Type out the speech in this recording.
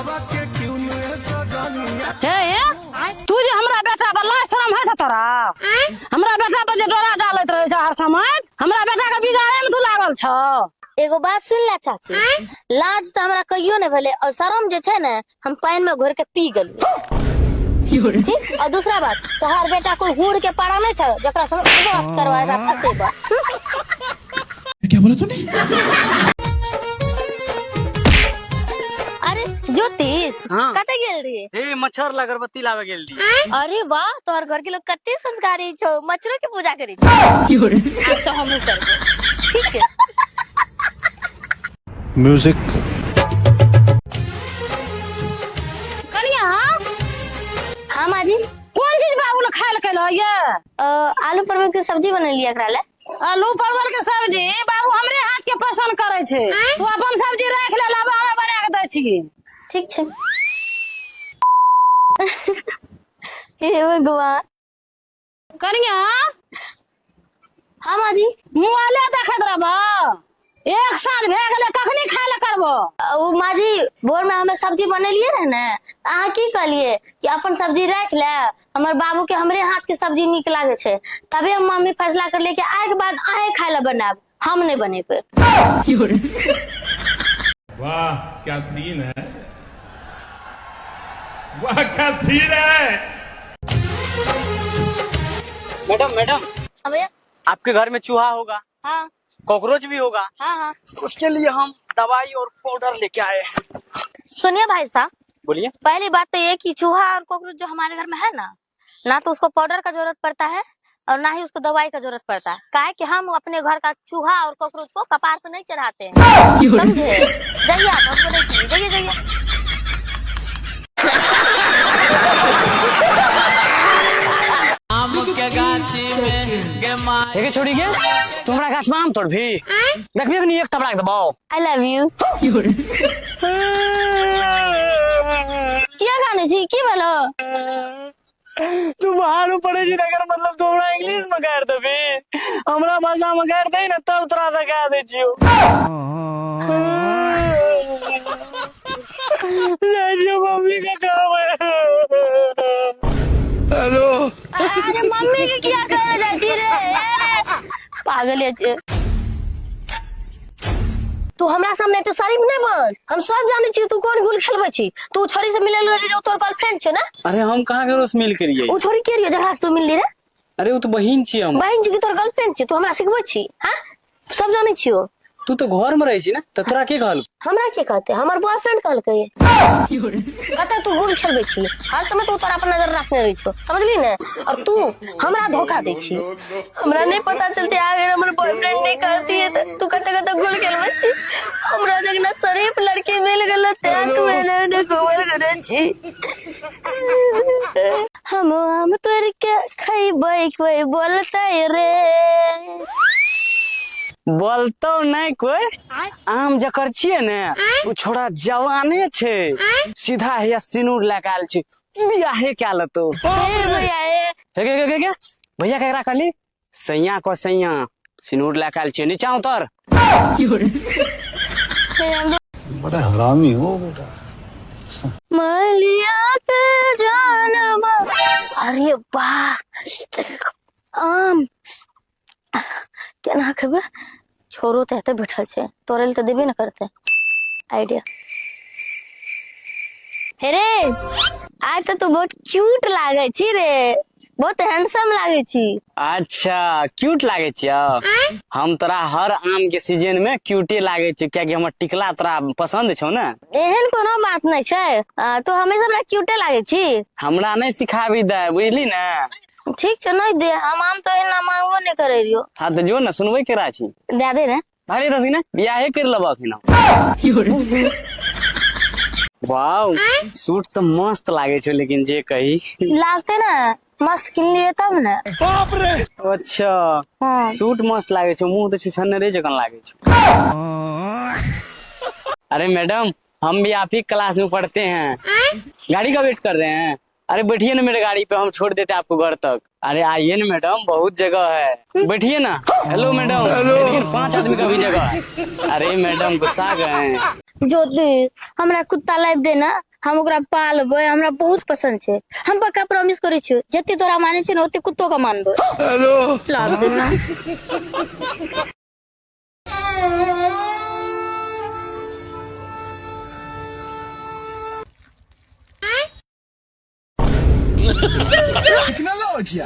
हे हे तू जे हमरा बेटा पर लाज शरम है तोरा? हमरा बेटा पर जे डोरा डालैत रहे छ हर समय, हमरा बेटा के बिगाड़े में तू लागल छ। एगो बात सुन ले चाची, लाज तऽ हमरा कहियो नहि भेलै और शरम जे छै ने हम पानि में घोर के पी गेलियै। ठीक, और दूसरा बात, तोहार बेटा कोई हुड़ के पारा नहीं छै जकरा से बात करवा एकरा फंसेबा। क्या बोला तूने? अरे ज्योतिष, हाँ। कतऽ गेल रहियै? हे मच्छर ला अगरबत्ती लावे गेल रहियै। अरे वाह, तोहर घर के लोग कते संस्कारी छौ, मच्छरो के पूजा करै छै। आब से हमहूँ करबै। ठीक है। म्यूजिक। कनिया। हाँ माँ जी। कोन चीज बाबू ने खायल केलो ये? आलू परवल के सब्जी बनेलियै एकरा ले। आलू परवल के सब्जी बाबू हमरे हाथ के पसंद करे छै, तू अपन सब्जी राख ले, लाबा हमे बना के दै छी। ठीक छै। हे भगवान। कनिया। हाँ माँ जी। मोबाइले देखैत रहबो, एक साँझ भए गेलै, कखनी खाय ले करबो? ओ माँ जी, भोर में हमे सब्जी बनेलियै रहे ने, तऽ अहाँ की कहलियै कि अपन सब्जी राखि ले, हमर बाबू के हमरे हाथ के सब्जी नीक लागे छै। तबे हम मम्मी फैसला करलियै कि आइ के बाद अहें खाय ले बनायब, हम नहि बनेबै। वाह क्या सीन है, वाह क्या सीन है। Madam, madam. हाँ भैया। आपके घर में चूहा होगा? हाँ। कॉकरोच भी होगा? हाँ हाँ। उसके लिए हम दवाई और पाउडर लेके आए हैं। सुनिए भाई साहब। बोलिए। पहली बात तो ये कि चूहा और कॉकरोच जो हमारे घर में है ना, ना तो उसको पाउडर का जरूरत पड़ता है और ना ही उसको दवाई का जरूरत पड़ता है। काहे कि हम अपने घर का चूहा और कॉकरोच को कपार पे नहीं चढ़ाते हैं, समझे? जाइए आप, हमको नहीं चाहिए, जाइए जाइए। हे छोड़ी गे, तू हमरा गाछ में आम तोड़भी? देखबी अखनी एक तबड़ा के देबौ। I love you. किया गाने छी, की भेलो? तू बाहर में पढ़े छी तकर मतलब तू हमरा इंग्लिश में गारि देबी, हमरा भाषा में गारि दे ने तब तोरा से दै छियौ। जाइ छियौ मम्मी के कहबै। हेलो। अरे मम्मी के किया कहले जाइ छी रे, पागल छै तू। हमरा सामने तो शरीफ नहीं बन, हम सब जाने छी तू कोन गुल खेलबै छी। तू छोरी से मिलल रही, तोर गर्लफ्रेंड छै ना? अरे हम कहाँ ककरो से मिल करिए। उ छोरी के रहियो जकरा से तू मिलली रे? अरे उ तो बहिन छी हम। बहिन छी कि तोर गर्लफ्रेंड छी? तू हमरा सिखबै छी? हां, सब जाने छियो। तू तो घर में रहे छी ना, तो तोरा के कहल? हमरा के कहते, हमर बॉयफ्रेंड कहलकै। कतऽ तू गुल खेलबै छी हर समय, तू तोरा पर नजर रखने रहै छौ, समझली ने? और तू हमरा धोखा दै छी। हमरा नहीं पता चलते अगर हमर बॉयफ्रेंड नहीं कहती है तो तू कतऽ कतऽ गुल खेलबै छी। हमरा जगना शरीफ लड़की मिल गेलो तें तू एने ओने घूमल करै छी। हम आम तोड़ के खैबै कोई बोलतै रे? बोलतो नहीं कोई। आम जकर छियै ने उ छोड़ा जवाने छै, सीधा हैया सिनूर लए के आयल छै, बियाहे कए लेतौ। हे भैया हे। हे गे गे गे गे, भैया केकरा कहली? सैया को सैया सिनूर लए के आयल छै, नीचा उतर। बड़ा हरामी हो बेटा। मलिया के जानवा। अरे वाह, आम केना खेबै? छोरो तऽ एते बैठल छै, तोड़ै लए तऽ देबे ने करतै। आइडिया। हे रे, आइ तऽ तू बहुत क्यूट लागै छी रे, बहुत हैंडसम लागै छी। अच्छा, क्यूट लागे छियौ? हम तोरा हर आम के सीजन में क्यूटे लागे छियौ, कियाकि हमर टिकला तोरा पसंद छौ ने। एहन कोनो बात नहि छै, तू हमेशा हमरा क्यूटे लागै छी। हमरा नहि सिखाबी दे, बुझली ने? ठीक छै, नहि दे। हम आम तो एना मांगबो नहि करै रहियो। हाँ तऽ जो ने, सुनबै केरा छी। दए दे ने। भाई दस ने बियाहे कर लेबो अखन। वाव, सूट तऽ मस्त लागे छौ, लेकिन जे कही। लागते ने मस्त, किनलिए तब ने। अच्छा। हाँ। सूट मस्त लागे छौ, मुंह तऽ छुछन्नरे जकाँ लागे छौ। अरे मैडम, हम भी आप ही क्लास में पढ़ते हैं, गाड़ी का वेट कर रहे हैं। अरे बैठिए ना मेरे गाड़ी पे, हम छोड़ देते आपको घर तक। अरे आइए ना मैडम, बहुत जगह है, बैठिए ना। हेलो मैडम, देखिए 5 आदमी का भी जगह है। अरे मैडम गुस्सा गए हैं। ज्योति, हमरा कुत्ता लाइब दे ना, हम ओकरा पालबै, हमरा बहुत पसंद छै। हम पक्का प्रॉमिस करै छियौ, जते तोरा मानै छै ने ओते कुत्तो के मानबै। हेलो लाभ देना। टेक्नोलॉजी।